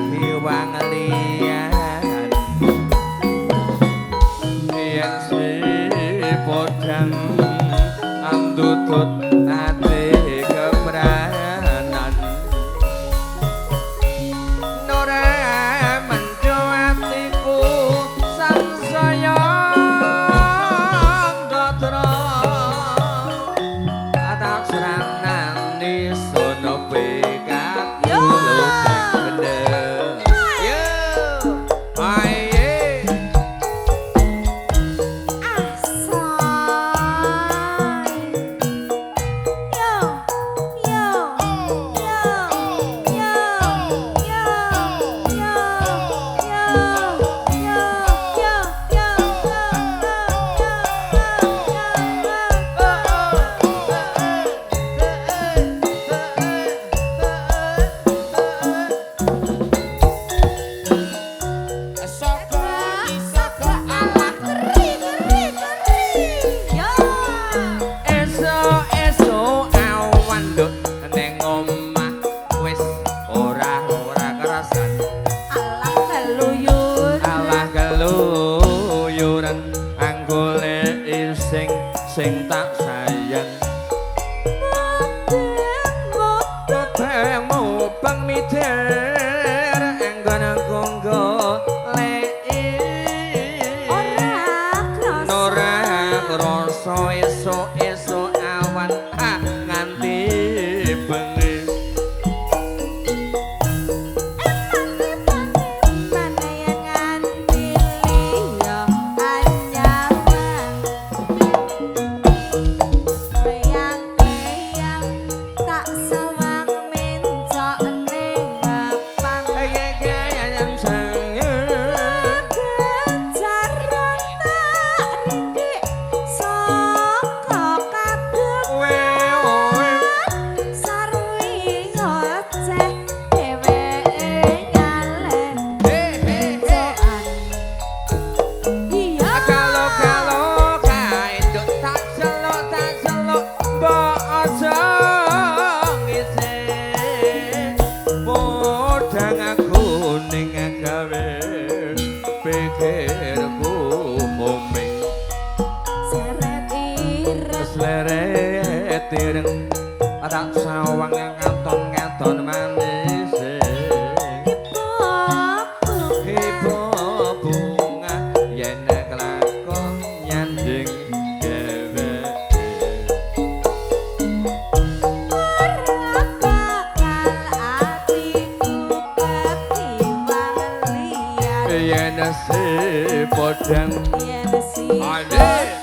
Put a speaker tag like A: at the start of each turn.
A: Kiwang liyan yen si podang andutut ati kepranan nora menjo atiku sansaya ndatra tak sranani sono pekat.
B: Yo.
A: Yo. Aye.
B: Asai. Yo, yo, yo, yo, yo, yo, yo, yo, yo, yo, yo, yo, yo,
C: Saka
B: Saka alah keri keri keri. Yo.
A: Esuk-esuk awan nduk neng omah wis ora ora kerasan.
B: Alah keluyur.
A: Alah keluyuran anggoleki sing sing tak sayang. Mubeng mubeng mider anggon goleki.
B: Ora krasa.
A: Ora krasa esuk-esuk awan ah, nganti bengi.
B: Mana yang nganti liya anyawang. Leyang-leyang tak sawang mencok ning papan. Kejaran tak rindik saka kadepan. Sarwi ngoceh dheweke ngaleh bencokan. Iya.
A: Kalau kae nduk tak celuk mbok aja ngisih. Podang kuning gawe pikirku muming.
B: Seret ireng.
A: Sleret ireng tak sawang ngaton-ngaton manis.
B: Ibu bunga.
A: Ibu bunga yen kelakon nyanding dheweke.
B: Ora bakal atiku kekiwang liyan.
A: Yen si podang
B: Yen si
A: Ade.